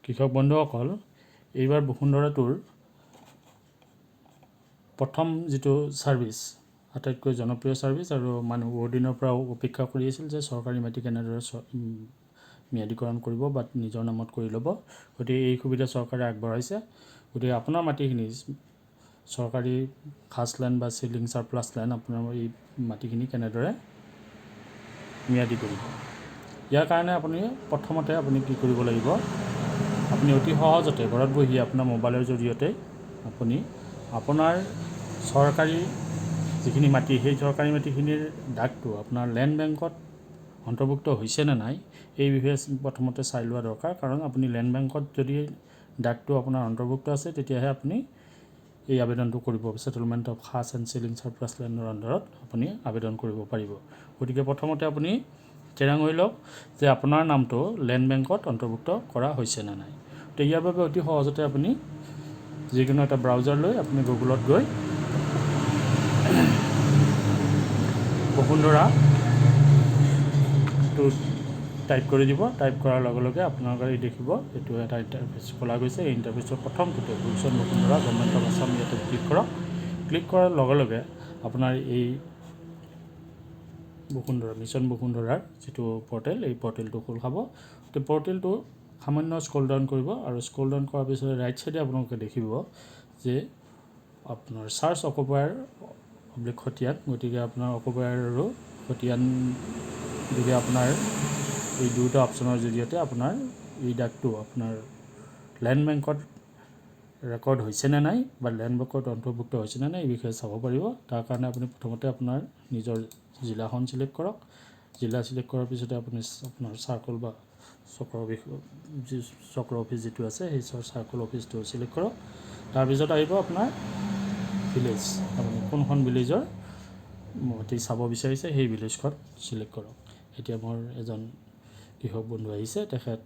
কৃষক বন্ধুসকল, এইবাৰ বসুন্ধৰা টুৰ প্ৰথম যিটো ছাৰ্ভিচ, আটাইতকৈ জনপ্ৰিয় ছাৰ্ভিচ আৰু মানুহ বহুত দিনৰ পৰা অপেক্ষা কৰি আছিল যে চৰকাৰী মাটি কেনেদৰে ম্যাদীকৰণ কৰিব বা নিজৰ নামত কৰি ল'ব। গতিকে এই সুবিধা চৰকাৰে আগবঢ়াইছে। গতিকে আপোনাৰ মাটিখিনি, চৰকাৰী খাচ লেণ্ড বা চিলিং চাৰপ্লাছ লেণ্ড, আপোনাৰ এই মাটিখিনি কেনেদৰে ম্যাদী কৰিব, ইয়াৰ কাৰণে আপুনি প্ৰথমতে আপুনি কি কৰিব লাগিব? আপুনি অতি সহজতে ঘৰত বহি আপোনাৰ মোবাইলৰ জৰিয়তে আপুনি আপোনাৰ চৰকাৰী যিখিনি মাটি, সেই চৰকাৰী মাটিখিনিৰ দাগটো আপোনাৰ লেণ্ড বেংকত অন্তৰ্ভুক্ত হৈছে নে নাই, এই বিষয়ে প্ৰথমতে চাই লোৱা দৰকাৰ। কাৰণ আপুনি লেণ্ড বেংকত যদি দাগটো আপোনাৰ অন্তৰ্ভুক্ত আছে, তেতিয়াহে আপুনি এই আবেদনটো কৰিব, ছেটেলমেণ্ট অফ খাচ এণ্ড চিলিং চাৰপ্লাছ লেণ্ডৰ আণ্ডাৰত আপুনি আবেদন কৰিব পাৰিব। গতিকে প্ৰথমতে আপুনি ঠিৰাং হৈ লওক যে আপোনাৰ নামটো লেণ্ড বেংকত অন্তৰ্ভুক্ত কৰা হৈছে নে নাই। গতিকে ইয়াৰ বাবে অতি সহজতে আপুনি যিকোনো এটা ব্ৰাউজাৰ লৈ আপুনি গুগলত গৈ বসুন্ধৰা টো টাইপ কৰি দিব। টাইপ কৰাৰ লগে লগে আপোনালোকে এই দেখিব, এইটো এটা ইণ্টাৰফেচ খোলা গৈছে। এই ইণ্টাৰফেচৰ প্ৰথমটোতে mission Basundhara, government of Assam, ইয়াতে ক্লিক কৰক। ক্লিক কৰাৰ লগে লগে আপোনাৰ এই বসুন্ধৰা, মিছন বসুন্ধৰাৰ যিটো পৰ্টেল, এই পৰ্টেলটো খোল খাব। তো পৰ্টেলটো সামান্য স্ক্ৰল ডাউন কৰিব আৰু স্ক্ৰল ডাউন কৰাৰ পিছত ৰাইট ছাইডে আপোনালোকে দেখিব যে আপোনাৰ চাৰ্চ অকুপায়াৰ অব্লিক খতিয়ান। গতিকে আপোনাৰ অকুপায়াৰ আৰু খতিয়ান, গতিকে আপোনাৰ এই দুয়োটা অপশ্যনৰ জৰিয়তে আপোনাৰ এই দাগটো আপোনাৰ লেণ্ড বেংকত ৰেকৰ্ড হৈছেনে নাই বা লেণ্ড বেংকত অন্তৰ্ভুক্ত হৈছেনে নাই, এই বিষয়ে চাব পাৰিব। তাৰ কাৰণে আপুনি প্ৰথমতে আপোনাৰ নিজৰ জিলাখন চিলেক্ট কৰক। জিলা চিলেক্ট কৰাৰ পিছতে আপুনি আপোনাৰ চাৰ্কল বা চক্ৰ অফিচ, যি চক্ৰ অফিচ যিটো আছে, সেই চাৰ্কল অফিচটো চিলেক্ট কৰক। তাৰপিছত আহিব আপোনাৰ ভিলেজ। আপুনি কোনখন ভিলেজৰ মাটি চাব বিচাৰিছে, সেই ভিলেজখন চিলেক্ট কৰক। এতিয়া মোৰ এজন কৃষক বন্ধু আহিছে, তেখেত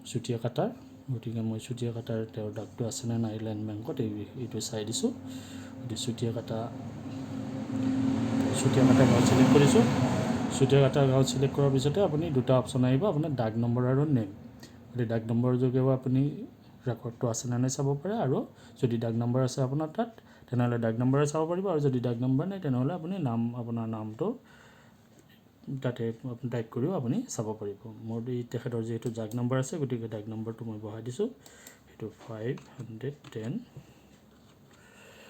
চুতীয়াকাটাৰ। গতিকে মই চুতীয়াকাটাৰ তেওঁৰ দাগটো আছেনে নাই লেণ্ড বেংকত, এইটো চাই দিছোঁ। গতিকে চুতীয়াকাটা গাঁও চিলেক্ট কৰিছোঁ। চুতীয়াকাটা গাঁও চিলেক্ট কৰাৰ পিছতে আপুনি দুটা অপশ্যন আহিব, আপোনাৰ দাগ নম্বৰ আৰু নেম। গতিকে দাগ নম্বৰৰ যোগেও আপুনি ৰেকৰ্ডটো আছেনে নাই চাব পাৰে আৰু যদি দাগ নম্বৰ আছে আপোনাৰ তাত, তেনেহ'লে দাগ নম্বৰে চাব পাৰিব আৰু যদি দাগ নম্বৰ নাই, তেনেহ'লে আপুনি নাম, আপোনাৰ নামটো তাতে আপুনি টাইপ কৰিও আপুনি চাব পাৰিব। মোৰ এই তেখেতৰ যিহেতু দাগ নম্বৰ আছে, গতিকে দাগ নম্বৰটো মই বহাই দিছোঁ। সেইটো 510।